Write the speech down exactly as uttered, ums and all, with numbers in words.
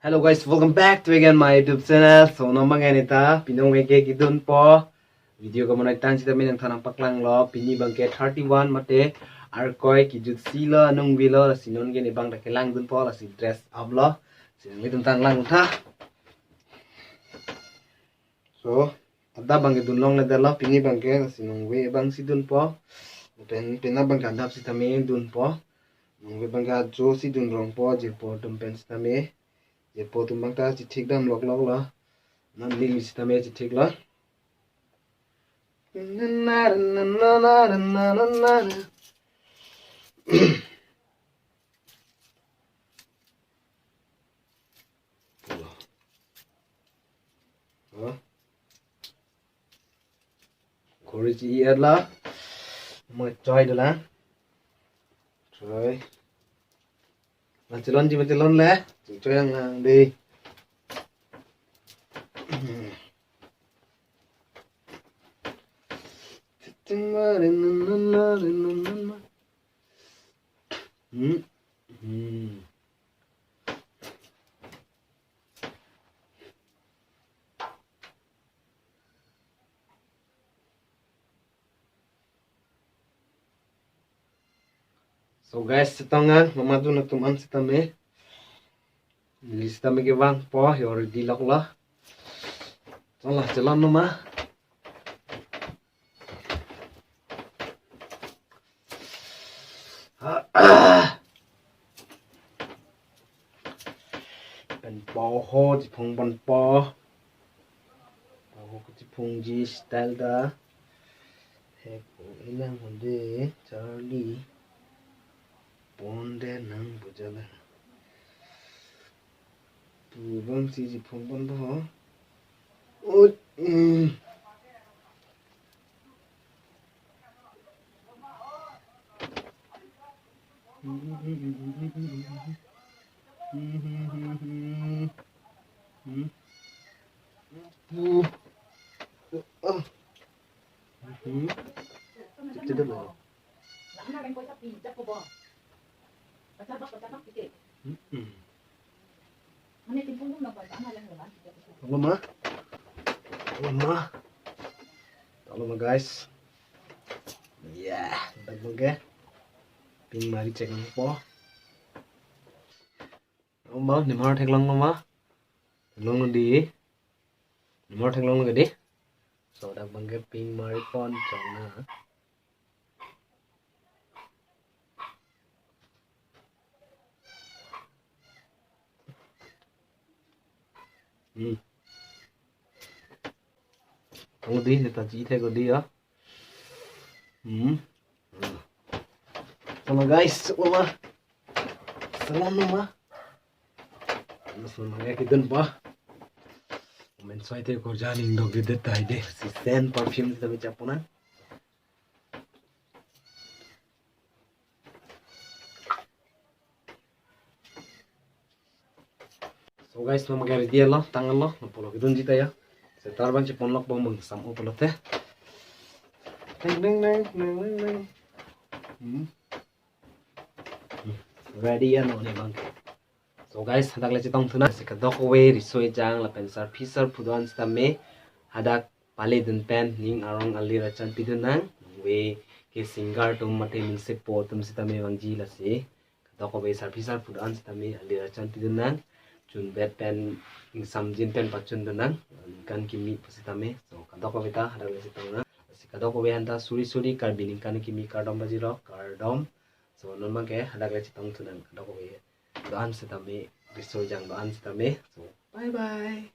Hello guys, welcome back to again my YouTube channel. So non abangke neta pini abangke kedunpo video kamonai tang sitame nangthan nangpaklanglo. Pini abangke thirty-one mate Arkoi kejut isi lo, anung avelo, lasi non ke ne abang ta kelangdunpo, lasi dress up lo. Si nanglitum ta langtha. So adap abangke dunlongledetlo pini abangke, lasi non ave abang si dunpo. Pen pen abangke adap sitame dunpo. Non ave abangke ajo si dunrongpo, jirpo atum pen sitame. Jirpo atum abang ta chethik dam lokloklo. Non neli sitame chethiklo. Khuri chi-i-etlo. Mo choi dolang. Choi. Machelon ji machelonle. Choi nanglang dei. Hmm. Hmm. So guys, chetong nang, mama dun atum an sitame. Neli sitame kevangpo, yo ready loklo. Chalo, chelon noma. Pen poho chiphong ponpo. Poho chiphongji style ta. He ko ilang honde Charlie. Ponde nang bujala. Tu abang si chiphong ponpo. Oh, hmm. Loma. Loma. Loma, guys. Ya, dak abangke. Ping mari chek nangpo. Loma, nimhar theklonglo ma. Theklonglo dei. Nimhar theklonglo dei. So dak abangke ping mari pon chok nang. Hmm. Ang dei, neta chi-i thek dei ya. Hmm. Sama guys, loma. Salam loma. Mas loma ya kedunpo. Amen soi te ko janing dok di detai de. Si scent perfume ta bicha pona. So guys, non abangke ready lo, tanglo, non pulo kedunji ta ya. Setar abang cheponlokpo mung sam-o pulote. Deng, deng, deng, deng, deng, deng. Hmm. Hmm. Ready ya non ne abangke. So guys, hadak le chetongthu nang. Si kadokave riso ejang lapen sarpi sarpo do-an sitame hadak paledun pen ning arong alir achan pidun nang. Ave ke singer atum mate music po atum sitame vangji, lasi kadokave sarpi sarpo do-an sitame alir achan pidun nang. Chunbet pen ingsamjin pen pachundun nang. Ningkan kimi pusitame. So kadokave ta hadak le chetong nang. Si kadokave aphan ta suri suri Karbi ningkan kimi kardom pajirlo, kardom. So non abangke hadak le chetongthu nang kadokave do-an sitame, riso ejang do-an sitame. So bye bye.